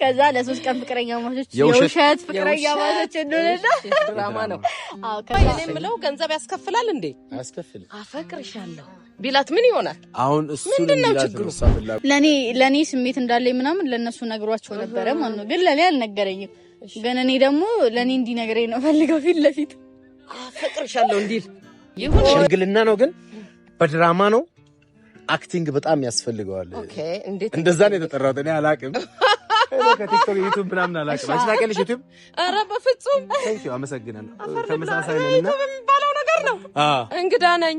ከዛ ለ3 ቀን ፍቅረኛ ማቾች፣ የውሸት ፍቅረኛ ማቾች እንደሆነና ድራማ ነው። አዎ፣ ከዛ እኔ የምለው ገንዘብ ያስከፍላል እንዴ? አያስከፍልም። አፈቅርሻለሁ ቢላት ምን ይሆናል? አሁን እሱን ምንድን ነው እንዲላት ችግሩ? ነው እሷ ፍላጎት። ለኔ ስሜት እንዳለኝ ምናምን ለነሱ ነግሯቸው ነበረ ማለት ነው። ግን ለኔ አልነገረኝም። ግን እኔ ደግሞ ለኔ እንዲነግረኝ ነው ፈልገው ፊት ለፊት። አፈቅርሻለሁ እንዲል ይሁን። ሽምግልና ነው ግን በድራማ ነው። Acting በጣም ያስፈልገዋል። Okay፣ እንዴት? እንደዛ ነው የተጠራሁት። እኔ አላቅም። እኔ ከቲክቶክ ዩቲዩብ ምናምን አላቅም። አንቺ ታውቂያለሽ ዩቲዩብ? ኧረ በፍጹም። Thank you፣ አመሰግናለሁ። ተመሳሳይ ነን እና ዩቲዩብ የሚባለው ነገር ነው። እንግዳ ነኝ።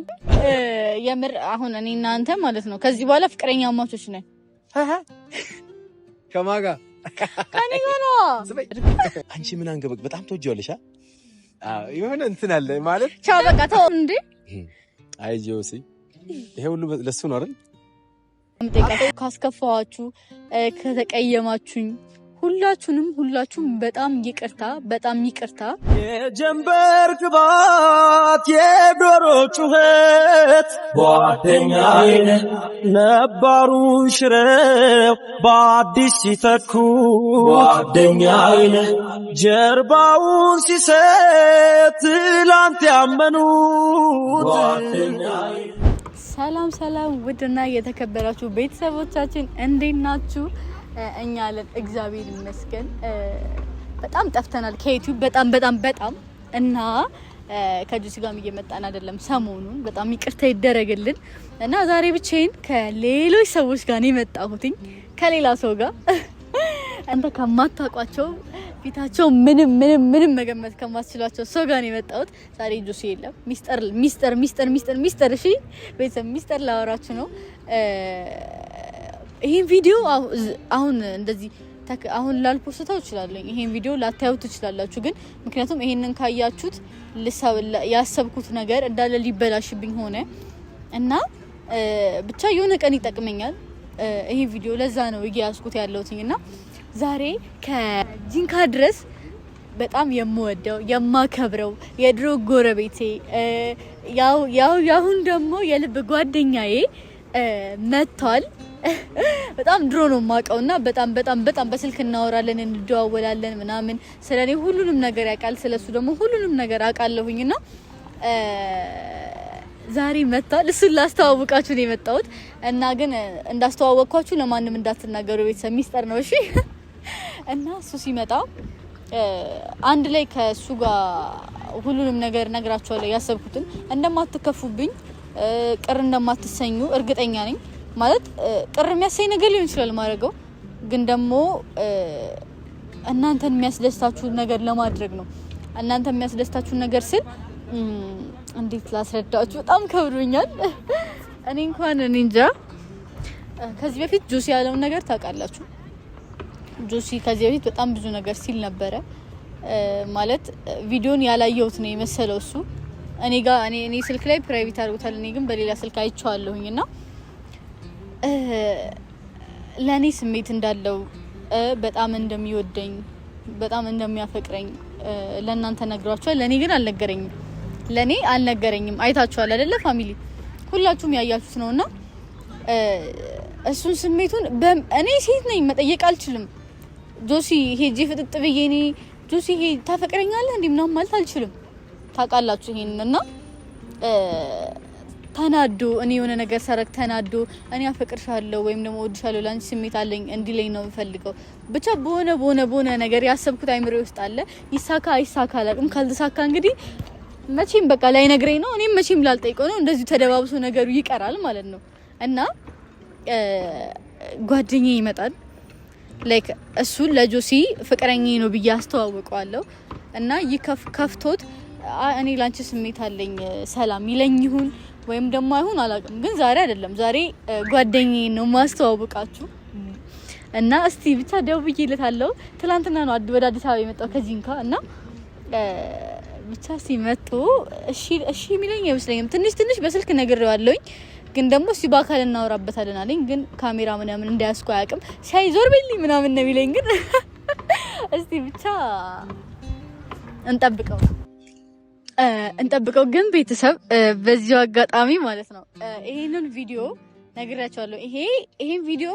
የምር አሁን እኔ እና አንተ ማለት ነው ከዚህ በኋላ ፍቅረኛ ማቾች ነን። ከማን ጋር? ከኔ ጋር ነዋ። ስበይ፣ አንቺ ምን አንገበግ በጣም ትወጂዋለሽ? አዎ፣ የሆነ እንትን አለ ማለት። ቻው በቃ ተው እንዴ። አይ ጆሲ፣ ይሄ ሁሉ ለሱ ነው አይደል? የምጠይቃችሁ ካስከፋኋችሁ፣ ከተቀየማችሁኝ ሁላችሁንም ሁላችሁም በጣም ይቅርታ፣ በጣም ይቅርታ። የጀንበር ግባት የዶሮ ጩኸት ጓደኛዬ ነባሩን ሽረው በአዲስ ሲተኩ ጓደኛዬ ጀርባውን ሲሰጥ ትላንት ያመኑት። ሰላም ሰላም፣ ውድና የተከበራችሁ ቤተሰቦቻችን እንዴት ናችሁ? እኛ አለን እግዚአብሔር ይመስገን። በጣም ጠፍተናል ከዩቲዩብ በጣም በጣም በጣም እና ከጁሲ ጋርም እየመጣን አይደለም ሰሞኑን፣ በጣም ይቅርታ ይደረግልን። እና ዛሬ ብቻዬን ከሌሎች ሰዎች ጋር ነው የመጣሁትኝ፣ ከሌላ ሰው ጋር፣ አንተ ከማታውቋቸው፣ ፊታቸው ምንም ምንም ምንም መገመት ከማትችሏቸው ሰው ጋር ነው የመጣሁት። ዛሬ ጁሲ የለም። ሚስጥር ሚስጥር ሚስጥር ሚስጥር ሚስጥር። እሺ ቤተሰብ፣ ሚስጥር ላወራችሁ ነው። ይሄን ቪዲዮ አሁን እንደዚህ አሁን ላልፖስተው እችላለሁ። ይሄን ቪዲዮ ላታዩት ትችላላችሁ። ግን ምክንያቱም ይሄንን ካያችሁት ያሰብኩት ነገር እንዳለ ሊበላሽብኝ ሆነ እና ብቻ የሆነ ቀን ይጠቅመኛል ይሄ ቪዲዮ። ለዛ ነው እየያዝኩት ያለሁትኝ። እና ዛሬ ከጂንካ ድረስ በጣም የምወደው የማከብረው የድሮ ጎረቤቴ፣ ያው ያው ያሁን ደግሞ የልብ ጓደኛዬ መጥቷል። በጣም ድሮ ነው የማውቀው እና በጣም በጣም በጣም በስልክ እናወራለን፣ እንደዋወላለን ምናምን። ስለ እኔ ሁሉንም ነገር ያውቃል፣ ስለሱ ደግሞ ሁሉንም ነገር አውቃለሁኝ። እና ዛሬ መጥቷል። እሱን ላስተዋውቃችሁ ነው የመጣሁት። እና ግን እንዳስተዋወቅኳችሁ ለማንም እንዳትናገሩ ቤተሰብ፣ ሚስጥር ነው እሺ። እና እሱ ሲመጣ አንድ ላይ ከእሱ ጋር ሁሉንም ነገር ነግራችኋለሁ። ያሰብኩትን እንደማትከፉብኝ፣ ቅር እንደማትሰኙ እርግጠኛ ነኝ። ማለት ቅር የሚያሰኝ ነገር ሊሆን ይችላል ማድረገው፣ ግን ደግሞ እናንተን የሚያስደስታችሁ ነገር ለማድረግ ነው። እናንተ የሚያስደስታችሁ ነገር ስል እንዴት ላስረዳችሁ? በጣም ከብዶኛል። እኔ እንኳን እኔ እንጃ። ከዚህ በፊት ጆሲ ያለውን ነገር ታውቃላችሁ። ጆሲ ከዚህ በፊት በጣም ብዙ ነገር ሲል ነበረ። ማለት ቪዲዮን ያላየሁት ነው የመሰለው እሱ። እኔ ጋር እኔ ስልክ ላይ private አድርጎታል። እኔ ግን በሌላ ስልክ አይቼዋለሁኝ። እና ለእኔ ስሜት እንዳለው፣ በጣም እንደሚወደኝ፣ በጣም እንደሚያፈቅረኝ ለእናንተ ነግሯችኋል። ለእኔ ግን አልነገረኝም። ለእኔ አልነገረኝም። አይታችኋል አይደለ family? ሁላችሁም ያያችሁት ነው። እና እሱን ስሜቱን እኔ ሴት ነኝ፣ መጠየቅ አልችልም። ጆሲ ሄጄ ፍጥጥ ብዬ እኔ "ጆሲ ሄ ታፈቅረኛለህ እንዴ?" ምናምን ማለት አልችልም። ታውቃላችሁ ይሄንን። እና ተናዶ እኔ የሆነ ነገር ሳረግ ተናዶ እኔ አፈቅርሻለሁ ወይም ደግሞ እወድሻለሁ፣ ለአንቺ ስሜት አለኝ እንዲለኝ ነው የምፈልገው። ብቻ በሆነ በሆነ በሆነ ነገር ያሰብኩት አይምሮ ውስጥ አለ። ይሳካ አይሳካ አላውቅም። ካልተሳካ እንግዲህ መቼም በቃ ላይነግረኝ ነው፣ እኔም መቼም ላልጠይቀው ነው። እንደዚሁ ተደባብሶ ነገሩ ይቀራል ማለት ነው። እና ጓደኛዬ ይመጣል። Like እሱን ለጆሲ ፍቅረኛዬ ነው ብዬ አስተዋውቀዋለሁ። እና ይህ ከፍቶት "እኔ ላንቺ ስሜት አለኝ ሰላም" ይለኝ ይሁን ወይም ደግሞ አይሁን አላውቅም። ግን ዛሬ አይደለም፣ ዛሬ ጓደኛዬ ነው ማስተዋውቃችሁ። እና እስቲ ብቻ ደውዬለታለሁ። ትላንትና ነው ወደ አዲስ አበባ የመጣው ከጂንካ። እና ብቻ ሲመጡ እሺ እሺ የሚለኝ አይመስለኝም። ትንሽ ትንሽ በስልክ ነግሬዋለሁኝ፣ ግን ደግሞ እስቲ በአካል እናወራበታለን አለኝ። ግን ካሜራ ምናምን እንዳያስኩ አያውቅም። ሲያይ "ዞር በይልኝ" ምናምን ነው የሚለኝ። ግን እስቲ ብቻ እንጠብቀው እንጠብቀው። ግን ቤተሰብ፣ በዚሁ አጋጣሚ ማለት ነው ይሄንን ቪዲዮ ነግሬያቸዋለሁ። ይሄን ቪዲዮ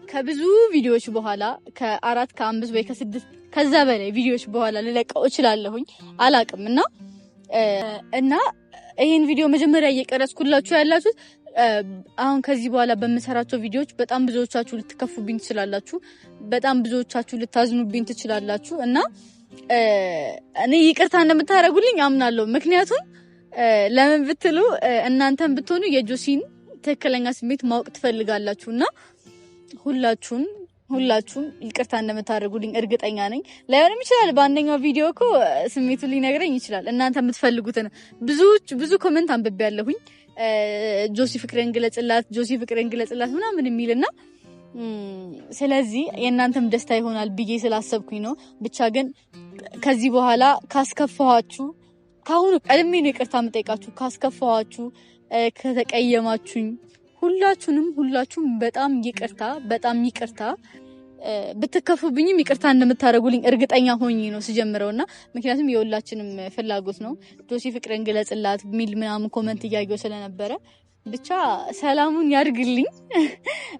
ከብዙ ቪዲዮዎች በኋላ ከ4 ከ5 ወይ ከ6 ከዛ በላይ ቪዲዮዎች በኋላ ልለቀው እችላለሁኝ፣ አላቅም። እና ይሄን ቪዲዮ መጀመሪያ እየቀረጽኩላችሁ ያላችሁት አሁን ከዚህ በኋላ በምሰራቸው ቪዲዮዎች በጣም ብዙዎቻችሁ ልትከፉብኝ ትችላላችሁ፣ በጣም ብዙዎቻችሁ ልታዝኑብኝ ትችላላችሁ። እና እኔ ይቅርታ እንደምታደርጉልኝ አምናለሁ። ምክንያቱም ለምን ብትሉ እናንተም ብትሆኑ የጆሲን ትክክለኛ ስሜት ማወቅ ትፈልጋላችሁ እና ሁላችሁም ይቅርታ እንደምታደርጉልኝ እርግጠኛ ነኝ። ላይሆንም ይችላል፣ በአንደኛው ቪዲዮ እኮ ስሜቱን ሊነግረኝ ይችላል። እናንተ የምትፈልጉትን ብዙ comment አንብቤያለሁኝ። ጆሲ ፍቅርን ግለጽላት፣ ጆሲ ፍቅርን ግለጽላት ምናምን የሚልና ስለዚህ የእናንተም ደስታ ይሆናል ብዬ ስላሰብኩኝ ነው። ብቻ ግን ከዚህ በኋላ ካስከፋኋችሁ፣ ካሁኑ ቀድሜ ነው ይቅርታ የምጠይቃችሁ። ካስከፋኋችሁ፣ ከተቀየማችሁኝ ሁላችሁም በጣም ይቅርታ፣ በጣም ይቅርታ። ብትከፉብኝም ይቅርታ እንደምታደርጉልኝ እርግጠኛ ሆኜ ነው ስጀምረውና ምክንያቱም የሁላችንም ፍላጎት ነው። ጆሲ ፍቅርን ግለጽላት ሚል ምናምን comment እያየሁ ስለነበረ ብቻ ሰላሙን ያድርግልኝ።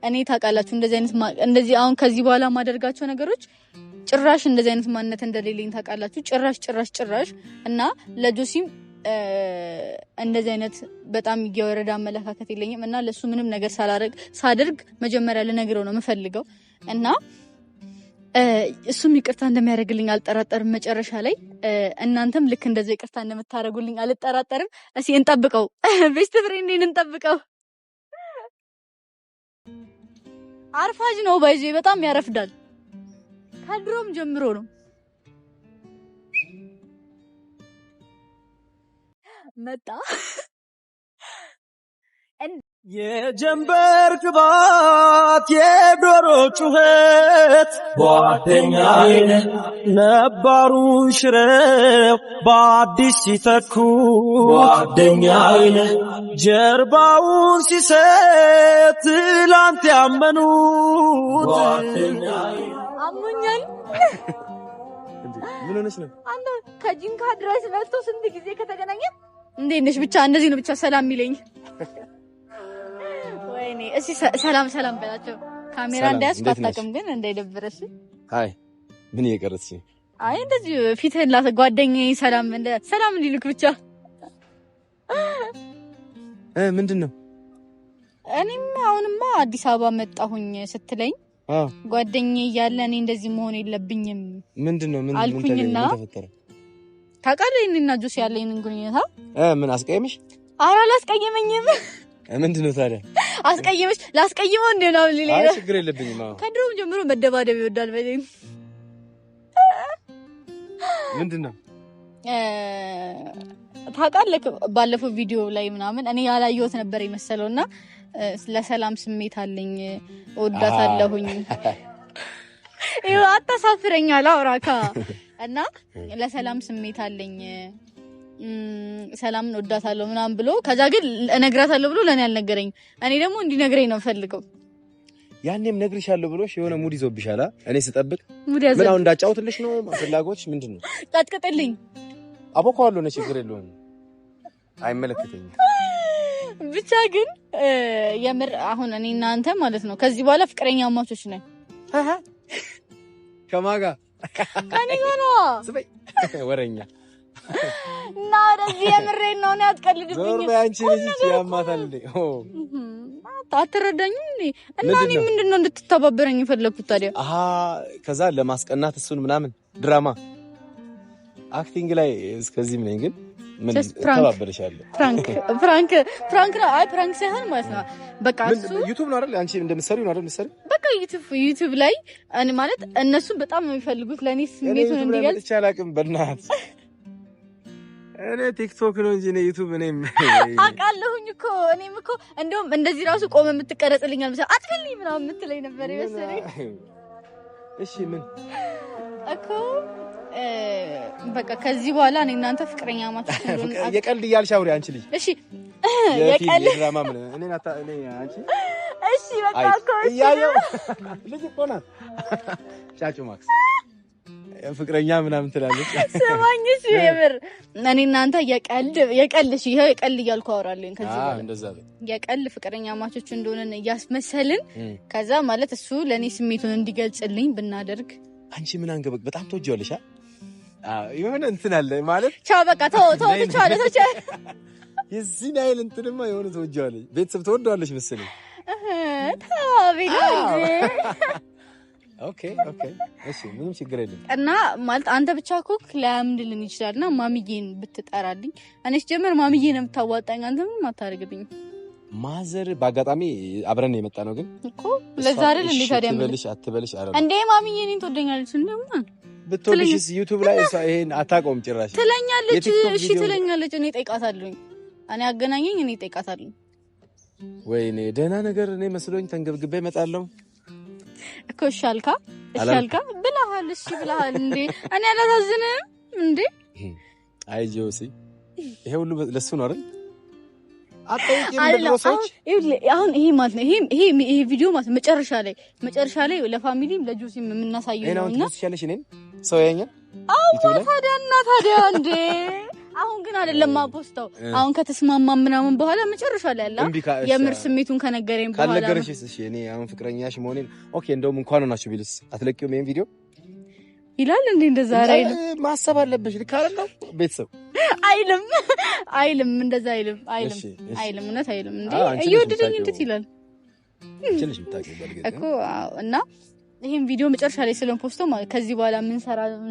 እኔ ታውቃላችሁ እንደዚህ አይነት እንደዚህ አሁን ከዚህ በኋላ ማደርጋቸው ነገሮች ጭራሽ እንደዚህ አይነት ማንነት እንደሌለኝ ታውቃላችሁ። ጭራሽ ጭራሽ ጭራሽ። እና ለጆሲም እንደዚህ አይነት በጣም የወረደ አመለካከት የለኝም እና ለሱ ምንም ነገር ሳደርግ መጀመሪያ ልነግረው ነው የምፈልገው እና እሱም ይቅርታ እንደሚያደርግልኝ አልጠራጠርም። መጨረሻ ላይ እናንተም ልክ እንደዚህ ይቅርታ እንደምታደርጉልኝ አልጠራጠርም። እስኪ እንጠብቀው፣ best friend ኤን እንጠብቀው። አርፋጅ ነው by the way፣ በጣም ያረፍዳል። ከድሮም ጀምሮ ነው። መጣ የጀንበር ግባት የዶሮ ጩኸት ጓደኛዬ ነባሩን ሽረው በአዲስ ሲተኩ ጓደኛዬ ጀርባውን ሲሰጥ ትላንት ያመኑት አሞኛል። ምን ሆነሽ ነው? አንተ ከጂንካ ድረስ መጥቶ ስንት ጊዜ ከተገናኘ እንዴት ነሽ? ብቻ እንደዚህ ነው ብቻ ሰላም የሚለኝ። ወይኔ እሺ፣ ሰላም ሰላም በላቸው። ካሜራ እንዳያዝኩ አታውቅም፣ ግን እንዳይደብረሽ። አይ ምን እየቀረጽሽ? አይ እንደዚህ ፊትህን ላሰ ጓደኛዬ ሰላም እንደ ሰላም እንዲልክ ብቻ። ምንድን ነው? እኔም አሁንማ አዲስ አበባ መጣሁኝ ስትለኝ ጓደኛዬ እያለ እኔ እንደዚህ መሆን የለብኝም ምንድን ነው ምን አልኩኝና ተፈጠረ? ታውቃለህ እኔና ጆሲ ያለኝን ግንኙነት። ምን አስቀየምሽ? ኧረ አላስቀየመኝም። ምንድን ነው ታዲያ? አስቀየመሽ? ላስቀይመው እንደ ነው ሊለኝ አይ ችግር የለብኝም። አዎ ከድሮም ጀምሮ መደባደብ ይወዳል። በዚህ ምንድን ነው ታውቃለህ፣ ባለፈው ቪዲዮ ላይ ምናምን እኔ ያላየሁት ነበር የመሰለውና ለሰላም ስሜት አለኝ እወዳታለሁኝ። ይኸው አታሳፍረኛል አውራካ እና ለሰላም ስሜት አለኝ ሰላምን እወዳታለሁ ምናምን ብሎ ከዛ ግን እነግራታለሁ ብሎ ለኔ አልነገረኝም። እኔ ደግሞ እንዲነግረኝ ነው ፈልገው። ያኔም ነግርሻለሁ ብሎሽ የሆነ ሙድ ይዞብሻል። እኔ ስጠብቅ ምን አሁን እንዳጫውትልሽ ነው ፍላጎትሽ ምንድን ነው? ቀጥቅጥልኝ። አቦካዋለሁ ነው ችግር የለውም አይመለከተኝም። ብቻ ግን የምር አሁን እኔ እናንተ ማለት ነው ከዚህ በኋላ ፍቅረኛ ማቾች ነን። ከማጋ ከኔ ጋር ነው ወረኛ እና ወደዚህ የምሬን ነው። እኔ አትቀልድብኝ። ዞር በይ አንቺ ልጅ ያማታል እንዴ? አትረዳኝም እንዴ? እና እኔ ምንድን ነው እንድትተባበረኝ የፈለግኩት ታዲያ? አሃ ከዛ ለማስቀናት እሱን ምናምን ድራማ acting ላይ እስከዚህ ምን ግን ምን ተባበረሻለሁ? prank prank prank ነው። አይ prank ሳይሆን ማለት ነው በቃ እሱ ዩቲዩብ ነው አይደል? አንቺ እንደምትሰሪው ነው አይደል? የምትሰሪው በቃ ዩቲዩብ ላይ እኔ ማለት እነሱን በጣም ነው የሚፈልጉት ለኔ ስሜቱን እንዲገልጽ። እኔ አላውቅም በእናትህ እኔ ቲክቶክ ነው እንጂ እኔ ዩቲዩብ እኔም አውቃለሁኝ እኮ እኔም እኮ እንደውም እንደዚህ ራሱ ቆመ የምትቀረጽልኝ አልመሰለኝ አጥፍልኝ ምናምን የምትለኝ ነበር የመሰለኝ። እሺ ምን እኮ በቃ ከዚህ በኋላ እኔ እናንተ ፍቅረኛ ማቾች እንደሆነ የቀልድ እያልሽ አውሪ አንቺ ልጅ። እሺ የቀልድ የድራማ ምን እኔ ናታ እኔ አንቺ እሺ በቃ እኮ እሺ እያየሁ ልጅ እኮ ናት። ጫጩ ማክስ ፍቅረኛ ምናምን ትላለች። ስማኝ እሺ፣ የምር እኔ እናንተ የቀልድ የቀልድ እሺ፣ ይሄ የቀልድ እያልኩ አወራለሁ። ከዚህ በኋላ እንደዛ የቀልድ ፍቅረኛ ማቾች እንደሆነን እያስመሰልን ከዛ ማለት እሱ ለኔ ስሜቱን እንዲገልጽልኝ ብናደርግ። አንቺ ምን አንገበግ በጣም ትወጂዋለሽ። አዎ የሆነ እንትን አለ ማለት ቻው በቃ ተው ተው ትቻለህ ተቻለ የዚህን ያህል እንትንማ የሆነ ትወጂዋለሽ። ቤተሰብ ትወደዋለሽ መሰለኝ። okay okay እሺ፣ ምንም ችግር የለም። እና ማለት አንተ ብቻ እኮ ላያምንልን ይችላልና ማሚዬን ብትጠራልኝ። እኔ ስጀምር ማሚዬ ነው የምታዋጣኝ፣ አንተ ምንም አታደርግብኝም። mother በአጋጣሚ አብረን የመጣ ነው ግን እኮ ለዛ አይደል እንዴ ታዲያ አትበልሽ አትበልሽ። አረ እንዴ ማሚዬ እኔን ትወደኛለች እንደማ ብትወድሽስ ዩቲዩብ ላይ እሷ ይሄን አታውቀውም ጭራሽ ትለኛለች። እሺ ትለኛለች። እኔ እጠይቃታለሁኝ። እኔ አገናኘኝ፣ እኔ እጠይቃታለሁ። ወይኔ ደህና ነገር እኔ መስሎኝ ተንገብግቤ እመጣለሁ እኮ። እሺ አልካ እሺ አልካ ብለሃል። እሺ ብለሃል እንዴ እኔ አላሳዝንም እንዴ? አይ ጆሲ ይሄ ሁሉ ለሱ ነው አይደል? አጠይቂም ለድሮ ሰዎች አሁን ይሄ ማለት ነው ይሄ ይሄ ቪዲዮ ማለት መጨረሻ ላይ ለፋሚሊም ለጆሲም የምናሳየው ነውና ትወስጃለሽ። እኔን ሰው ያኛል። አዎ ታዲያ እና ታዲያ እንዴ አሁን ግን አይደለም ማፖስተው። አሁን ከተስማማ ምናምን በኋላ መጨረሻ ላይ አለ የምር ስሜቱን ከነገረኝ በኋላ ካልነገረሽስ? እሺ እኔ አሁን ፍቅረኛሽ መሆኔን okay፣ እንደውም እንኳን ሆናችሁ ቢልስ አትለቂውም ይሄን ቪዲዮ ይላል እንዴ? እንደዛ አይልም። ማሰብ አለብሽ። ልክ አይደለም ቤተሰብ አይልም፣ አይልም፣ እንደዛ አይልም፣ አይልም፣ አይልም፣ እውነት አይልም። እንዴ እየወደደኝ እንዴት ይላል እኮ እና ይሄን ቪዲዮ መጨረሻ ላይ ስለምፖስተው ማለት ከዚህ በኋላ ምን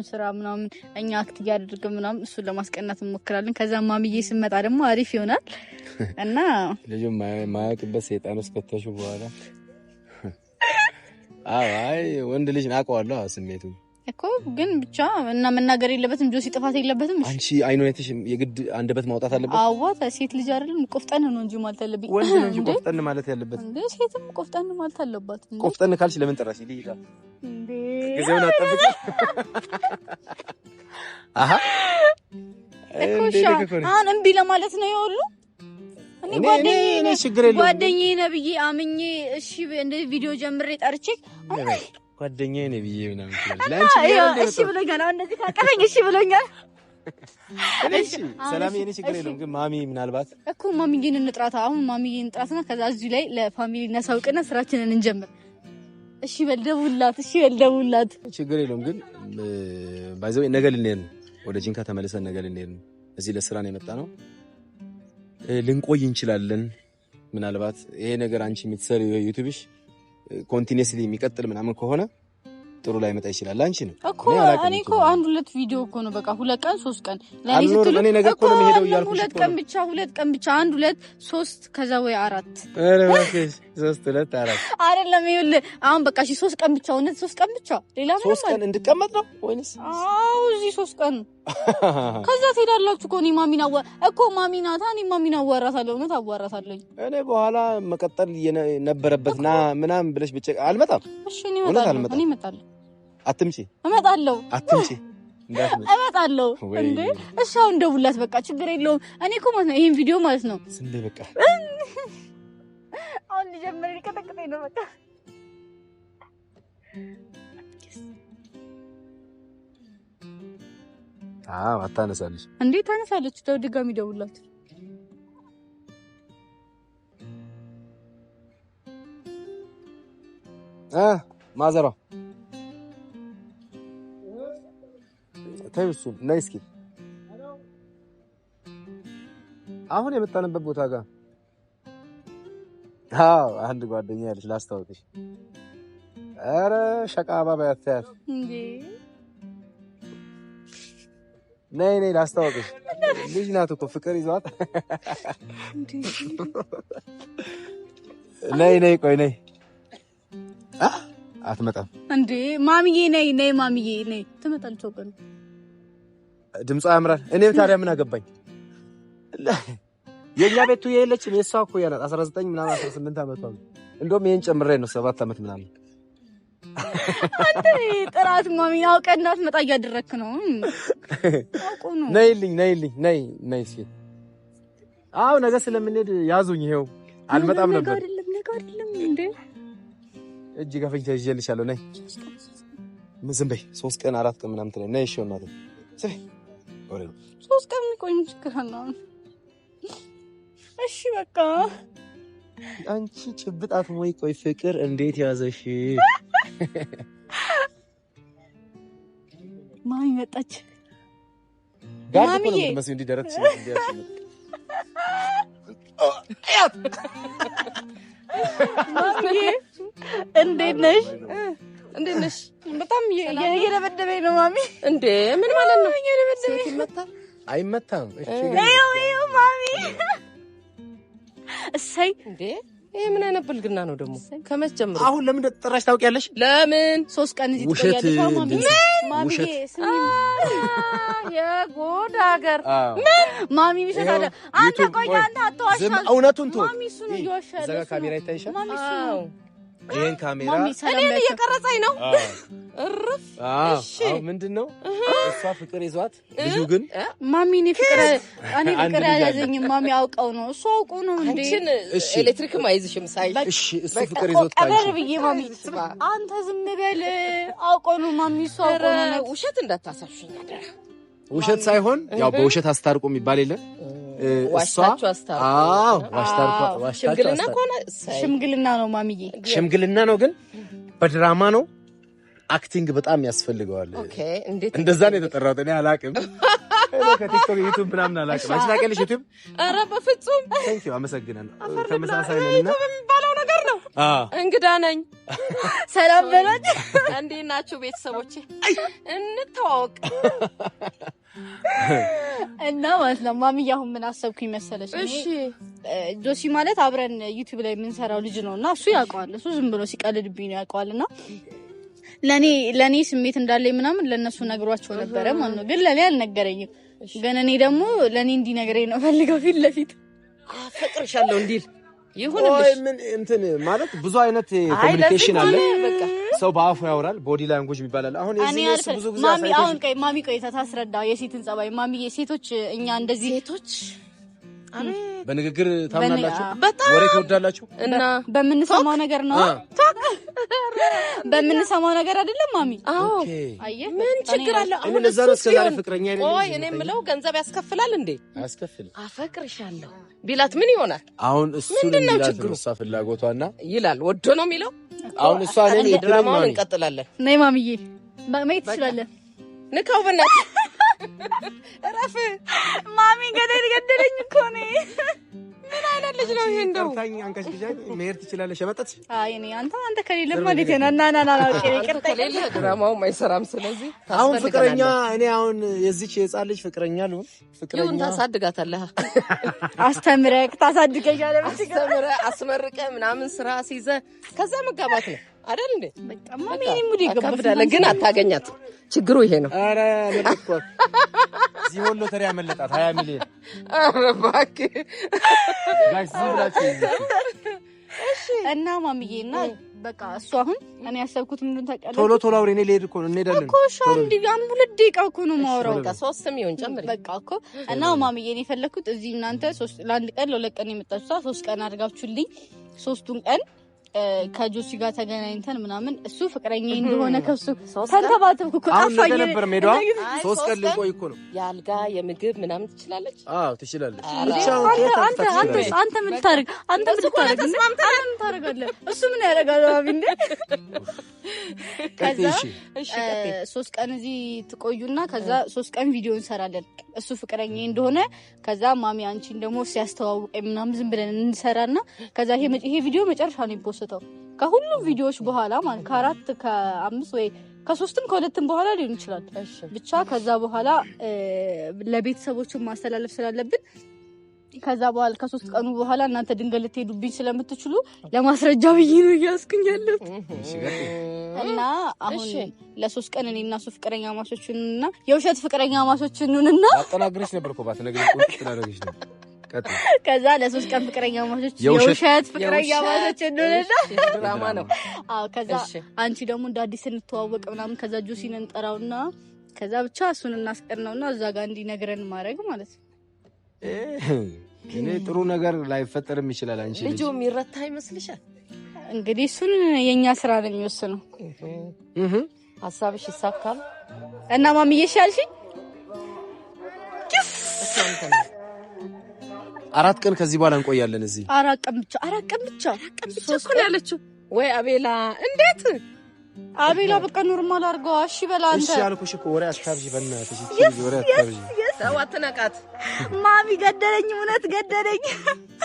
ሰራ ምናምን እኛ act እያደረግን ምናምን እሱን ለማስቀናት እንሞክራለን። ከዛ ማሚዬ ስመጣ ደግሞ አሪፍ ይሆናል እና ልጁ ማያውቅበት ሰይጣን ውስጥ ከተሽው በኋላ አዎ፣ አይ ወንድ ልጅ አውቀዋለሁ ስሜቱ እኮ ግን ብቻ እና መናገር የለበትም ጆሲ፣ ጥፋት የለበትም። አንቺ አይኑን አይተሽ የግድ አንደበት ማውጣት አለበት። አዎ ሴት ልጅ አይደለም ቆፍጠን ነው እንጂ ማለት ያለብኝ ወንድ ነው እንጂ ቆፍጠን ማለት ያለበት። እንዴ ሴትም ቆፍጠን ማለት አለባት። ቆፍጠን ካልሽ ለምን ጠራሽ? ይልካ እንዴ ጊዜውን አጠብቂ። አሃ እኮ አሁን እምቢ ለማለት ነው የሁሉ እኔ ጓደኛዬ ነህ ብዬ አምኜ እሺ እንደ ቪዲዮ ጀምሬ ጠርቼ ጓደኛዬ ነህ ብዬ ምናምን እሺ ብሎኛል። አሁን እንደዚህ ካቀፈኝ እሺ ብሎኛል። እሺ ሰላም የኔ ችግር የለውም። ግን ማሚ ምናልባት እኮ ማሚዬን እንጥራታ። አሁን ማሚዬን እንጥራትና ከዛ እዚሁ ላይ ለ family እናሳውቅና ስራችንን እንጀምር። እሺ በል ደውልላት። እሺ በል ደውልላት። ችግር የለውም። ግን by the way ነገ ልንሄድ ነው ወደ ጂንካ ተመልሰን ነገ ልንሄድ ነው። እዚህ ለስራ ነው የመጣ ነው። ልንቆይ እንችላለን። ምናልባት ይሄ ነገር አንቺ የምትሰሪው ዩቲዩብሽ continuously የሚቀጥል ምናምን ከሆነ ጥሩ ላይ መጣ ይችላል። አንቺ ነው እኮ እኔ እኮ አንድ ሁለት ቪዲዮ እኮ ነው በቃ 2 ቀን 3 ቀን ለኔ ስትሉ እኔ ነገ እኮ ነው የምሄደው እያልኩሽ 2 ቀን ብቻ 2 ቀን ብቻ 1 2 3 ከዛ ወይ 4 ኧረ እባክሽ 3 2 4 አይደለም። ይኸውልህ አሁን በቃ እሺ 3 ቀን ብቻ እውነት 3 ቀን ብቻ ሌላ ምንም 3 ቀን እንድቀመጥ ነው ወይንስ? አዎ እዚህ 3 ቀን ከዛ ትሄዳላችሁ እኮ። እኔ ማሚና እኮ ማሚና ታኒ ማሚና አዋራታለሁ፣ እውነት አዋራታለሁ። እኔ በኋላ መቀጠል የነበረበት ና ምናምን ብለሽ ብቻ አልመጣም። እሺ እኔ እመጣለሁ፣ እኔ እመጣለሁ። አትምጪ። እመጣለሁ። አትምጪ። እንዳትመጪ። እመጣለሁ። እንዴ እሺ አሁን ደውላት በቃ ችግር የለውም። እኔ እኮ ማለት ነው ይሄን ቪዲዮ ማለት ነው ስንዴ በቃ አሁን ሊጀምር ሊቀጠቅጠኝ ነው በቃ። አዎ አታነሳለች እንዴ? ታነሳለች። ድጋሚ ደውላት። ማዘሯ ተይው እሱን ነይ እስኪ አሁን የመጣንበት ቦታ ጋር አዎ አንድ ጓደኛ ያለች ላስታውቅሽ። ኧረ ሸቃባ በያት እንዴ ነይ ነይ ላስታውቅሽ። ልጅ ናት እኮ ፍቅር ይዟት። ነይ ነይ ቆይ ነይ። አትመጣም እንዴ ማሚዬ? ነይ ነይ ማሚዬ ነይ። ትመጣለች እኮ ድምጿ ያምራል። እኔም ታዲያ ምን አገባኝ? የኛ ቤቱ የለችም። የሷ እኮ ያላት 19 ምናምን 18 ዓመቷ ነው። እንደውም ይሄን ጨምሬ ነው 7 ዓመት ምናምን። አንተ ጥራት ማሚ አውቀህ እንዳትመጣ እያደረክ ነው። አውቆ ነው። ነይልኝ ነይልኝ ነይ ነይ እስኪ። አዎ ነገ ስለምንሄድ ያዙኝ። ይሄው አልመጣም ነበር። አይደለም ነገ አይደለም እንዴ እጅ ከፍንጅ ተይዤልሻለሁ። ነይ ዝም በይ። 3 ቀን 4 ቀን ምናምን ትለኝ ነይ። እሺ እናቴ ስሚ፣ 3 ቀን የሚቆይ ችግር አለ? እሺ በቃ አንቺ ጭብጣት ወይ ቆይ፣ ፍቅር እንዴት ያዘሽ? ማሚ መጣች። ማሚዬ እንዲህ ደረት ማሚዬ እንዴት ነሽ? እንዴት ነሽ? በጣም እየደበደበኝ ነው ማሚ። እንዴ ምን ማለት ነው? ሴት ይመታል? አይመታም። እሺ ይኸው ማሚ። እሰይ እንዴ ይሄ ምን አይነት ብልግና ነው ደግሞ? ከመቼ ጀምሮ? አሁን ለምን እንደተጠራሽ ታውቂያለሽ? ለምን 3 ቀን እዚህ ትቆያለሽ? ማሚ ማሚዬ ስሚ፣ የጎድ ሀገር ምን ማሚ ውሸት አለ። አንተ ቆይ አንተ አትዋሻ፣ እውነቱን ተወው። ማሚ እሱ ነው እየዋሻ ያለው። እዛ ጋር ካሜራ ይታይሻል። ማሚ እሱ ነው። ይሄን ካሜራ እኔን እየቀረጸኝ ነው። እርፍ። እሺ አሁን ምንድነው እሷ ፍቅር ይዟት ልጁ ግን ማሚ እኔ ፍቅር እኔ ፍቅር ያለዘኝም ማሚ አውቀው ነው እሱ አውቀው ነው እንዴ። አንቺን ኤሌክትሪክም አይዝሽም ሳይ። እሺ እሱ ፍቅር ይዞት ቀበር ብዬ ማሚ አንተ ዝም በል አውቀው ነው ማሚ እሱ አውቀው ነው። ውሸት እንዳታሳሽኝ አደራ። ውሸት ሳይሆን ያው በውሸት አስታርቆ የሚባል የለም። ዋሽታችሁ አስታርቆ። አዎ ዋሽታችሁ ሽምግልና ከሆነ ሽምግልና ነው ማሚዬ፣ ሽምግልና ነው ግን በድራማ ነው። acting በጣም ያስፈልገዋል። okay እንዴት እንደዛ ነው የተጠራሁት። እኔ አላቅም፣ ከቲክቶክ ዩቲዩብ ምናምን አላቅም። አንቺ ታውቂያለሽ ዩቲዩብ? ኧረ በፍጹም። thank you አመሰግናለሁ። ተመሳሳይ ነንና ዩቲዩብ የሚባለው ነገር ነው። እንግዳ ነኝ። ሰላም በላት። እንዴት ናችሁ ቤተሰቦቼ? እንተዋወቅ እና ማለት ነው ማሚዬ፣ አሁን ምን አሰብኩኝ መሰለሽ? እሺ ጆሲ ማለት አብረን ዩቲዩብ ላይ የምንሰራው ልጅ ነው እና እሱ ያውቀዋል። እሱ ዝም ብሎ ሲቀልድብኝ ነው ያውቀዋል። እና ለኔ ስሜት እንዳለኝ ምናምን ለነሱ ነግሯቸው ነበረ ማለት ነው። ግን ለኔ አልነገረኝም። ግን እኔ ደግሞ ለኔ እንዲነግረኝ ነው ፈልገው ፊት ለፊት አፈቅርሻለሁ እንዲል ይሁንልሽ። ቆይ ምን እንትን ማለት ብዙ አይነት communication አለ። ሰው በአፉ ያወራል፣ body language የሚባል አለ። አሁን የዚህ ብዙ ጊዜ ማሚ አሁን ቆይ ማሚ ቆይ ታስረዳ የሴትን ጸባይ ማሚ። ሴቶች እኛ እንደዚህ ሴቶች በንግግር ታምናላችሁ፣ ወሬ ትወዳላችሁ። እና በምንሰማው ነገር ነው በምንሰማው ነገር አይደለም ማሚ። አዎ አየህ ምን ችግር አለ? አሁን ለዛ ነው እስከ ዛሬ ፍቅረኛ አይደለም። ቆይ እኔ የምለው ገንዘብ ያስከፍላል እንዴ? አያስከፍልም። አፈቅርሻለሁ ቢላት ምን ይሆናል? አሁን እሱ ምንድነው ችግሩ? እሷ ፍላጎቷና ይላል ወዶ ነው የሚለው። አሁን እሷ እኔ ድራማውን እንቀጥላለን። ነይ ማሚዬ መሄድ ትችላለህ። ንካው በእናትህ እረፍ ማሚ። ገደል ገደለኝ እኮ ነው። ምን አይነት ልጅ ነው ይሄ? እንደው ታኝ አንከሽ ግጃኝ መሄድ ትችላለሽ። ሸበጠት አይ እኔ አንተ ከሌለማ እንዴት ነው? ና ና ና okay፣ ይቅርታ ከሌለ ድራማውም አይሰራም። ስለዚህ አሁን ፍቅረኛ እኔ አሁን የዚች የህፃን ልጅ ፍቅረኛ ልሁን? ፍቅረኛ ይሁን፣ ታሳድጋታለህ። አስተምረህ ታሳድገኛለህ። አስተምረህ አስመርቀህ ምናምን ስራ አስይዘህ ከዛ መጋባት ነው አይደል እንዴ? በቃ ማሚ እኔ mood ይገባል፣ ግን አታገኛትም። ችግሩ ይሄ ነው። ኧረ መለጥኳት። ዚሆን ሎተሪ ያመለጣት 20 ሚሊዮን። ኧረ እባክህ guys ዝም ብላችሁ። እሺ እና ማሚዬ እና በቃ እሱ አሁን እኔ ያሰብኩት ምንድን ታውቂያለሽ? ቶሎ ቶሎ አውሪ፣ እኔ ልሄድ እኮ ነው። እንሄዳለን እኮ እሺ። አንድ 2 ደቂቃ እኮ ነው የማወራው። በቃ 3 ይሁን ጨምሪ። በቃ እኮ እና ማሚዬ እኔ የፈለኩት እዚህ እናንተ ለአንድ ቀን ለሁለት ቀን የመጣችሁ 3 ቀን አድርጋችሁልኝ 3ቱን ቀን ከጆሲ ጋር ተገናኝተን ምናምን እሱ ፍቅረኛ እንደሆነ ከሱ ተንተባተብኩ እኮ አሁን ጠፋኝ። ነገ ነበር ሜዳዋ። 3 ቀን ልቆይ እኮ ነው። የአልጋ የምግብ ምናምን ትችላለች። አዎ ትችላለች። አንተ ምን ታደርግ? አንተ ምን ታደርግ? ምን ታደርጋለህ? እሱ ምን ያደርጋል? ማሚ እንዴ ከዛ 3 ቀን እዚህ ትቆዩና ከዛ 3 ቀን ቪዲዮ እንሰራለን። እሱ ፍቅረኛ እንደሆነ ከዛ ማሚ አንቺን ደግሞ ሲያስተዋውቀኝ ምናምን ዝም ብለን እንሰራና ከዛ ይሄ ቪዲዮ መጨረሻ ነው የሚፖስተው ከሁሉም ቪዲዮዎች በኋላ ማለት ከ4 ከ5 ወይ ከ3ም ከ2ም በኋላ ሊሆን ይችላል። ብቻ ከዛ በኋላ ለቤተሰቦቹ ማስተላለፍ ስላለብን ከዛ በኋላ ከ3 ቀኑ በኋላ እናንተ ድንገት ልትሄዱብኝ ስለምትችሉ ለማስረጃ ብዬ ነው እያስኩኝ ያለሁት። እና አሁን ለ3 ቀን እኔና እሱ ፍቅረኛ ማቾችንና የውሸት ፍቅረኛ ማቾችንና አጠናግረሽ ነበር እኮ ባትነግሪኝ ቁጭ ትናደርግሽ ነው። ከዛ ለ3 ቀን ፍቅረኛ ማቾች የውሸት ፍቅረኛ ማቾች እንሆንና ድራማ ነው። አዎ ከዛ አንቺ ደግሞ እንደ አዲስ እንተዋወቅ ምናምን ከዛ ጆሲን እንጠራውና ከዛ ብቻ እሱን እናስቀናውና እዛ ጋር እንዲነግረን ማድረግ ማለት ነው። እኔ ጥሩ ነገር ላይፈጠርም ይችላል። አንቺ ልጁ የሚረታ ይመስልሻል? እንግዲህ እሱን የኛ ስራ ነው የሚወስነው። ሀሳብሽ ይሳካል። እና ማሚዬ እሺ አልሽኝ? ተስማምተናል። 4 ቀን ከዚህ በኋላ እንቆያለን እዚህ። 4 ቀን ብቻ፣ 4 ቀን ብቻ። ብቻ እኮ ነው ያለችው። ወይ አቤላ እንዴት? አቤላ በቃ normal አድርገዋ። እሺ በላ አንተ። እሺ አልኩሽ እኮ፣ ወሬ አታብዢ፣ በእናትሽ እቺ ልጅ ወሬ አታብዢ። ተው አትነቃት። ማሚ ገደለኝ፣ እውነት ገደለኝ።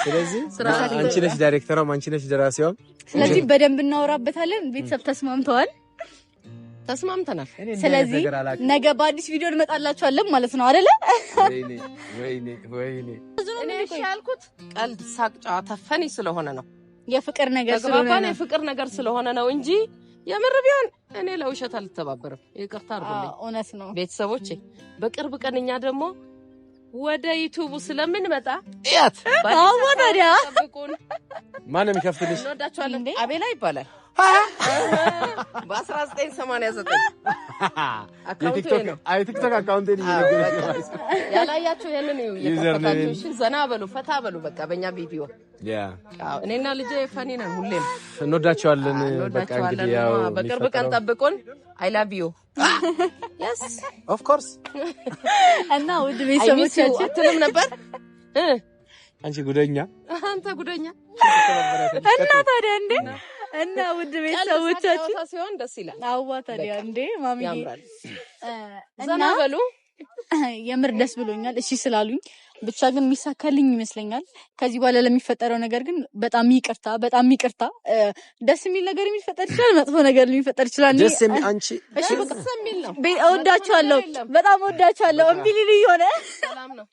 ስለዚህ አንቺ ነሽ ዳይሬክተሯም፣ አንቺ ነሽ ደራሲዋም። ስለዚህ በደንብ እናወራበታለን። ቤተሰብ ተስማምተዋል። ተስማምተናል። ስለዚህ ነገ በአዲስ ቪዲዮ እንመጣላችኋለን ማለት ነው አይደለ? ወይኔ ወይኔ ወይኔ! እኔ እሺ ያልኩት ቀልድ፣ ሳቅ፣ ጨዋታ funny ስለሆነ ነው። የፍቅር ነገር ስለሆነ ተግባባን። ነው። የፍቅር ነገር ስለሆነ ነው እንጂ የምር ቢሆን እኔ ለውሸት አልተባበርም። ይቅርታ አድርጉልኝ አዎ፣ እውነት ነው። ቤተሰቦቼ። በቅርብ ቀን እኛ ደግሞ ወደ ዩቲዩቡ ስለምንመጣ እያት። አዎ ታዲያ። ጠብቁን። ማነው የሚከፍትልሽ? እንወዳችኋለን። እንዴ? አቤላ ይባላል። በ1989 አካውንቱ ይሄ ነው። የቲክቶክ አካውንቴን እየነገረች ነው። ያላያችሁ ይሄንን እዩ እየከፈታችሁ እሺ፣ ዘና በሉ፣ ፈታ በሉ። በቃ በእኛ ቪዲዮ ያ። አዎ፣ እኔና ልጄ funny ነን ሁሌም። እንወዳቸዋለን። በቃ እንወዳችኋለን። እንግዲህ ያው በቅርብ ቀን ጠብቁን። I love you, yes. Of course. እና ውድ I miss you ቤተሰቦቻችን አትልም ነበር እ አንቺ ጉደኛ። አንተ ጉደኛ። እና ታዲያ እንዴ፣ እና ውድ ቤተሰቦቻችን ጨዋታ ሲሆን ደስ ይላል። አዋ ታዲያ እንዴ ማሚዬ። ያምራል። እና ዘና በሉ። የምር ደስ ብሎኛል እሺ ስላሉኝ። ብቻ ግን የሚሳካልኝ ይመስለኛል። ከዚህ በኋላ ለሚፈጠረው ነገር ግን በጣም ይቅርታ፣ በጣም ይቅርታ። ደስ የሚል ነገር የሚፈጠር ይችላል፣ መጥፎ ነገር ሊፈጠር ይችላል። ደስ የሚል አንቺ እሺ በቃ ደስ የሚል ነው። እወዳችኋለሁ፣ በጣም እወዳችኋለሁ። እምቢ ሊል ሆነ። ሰላም ነው።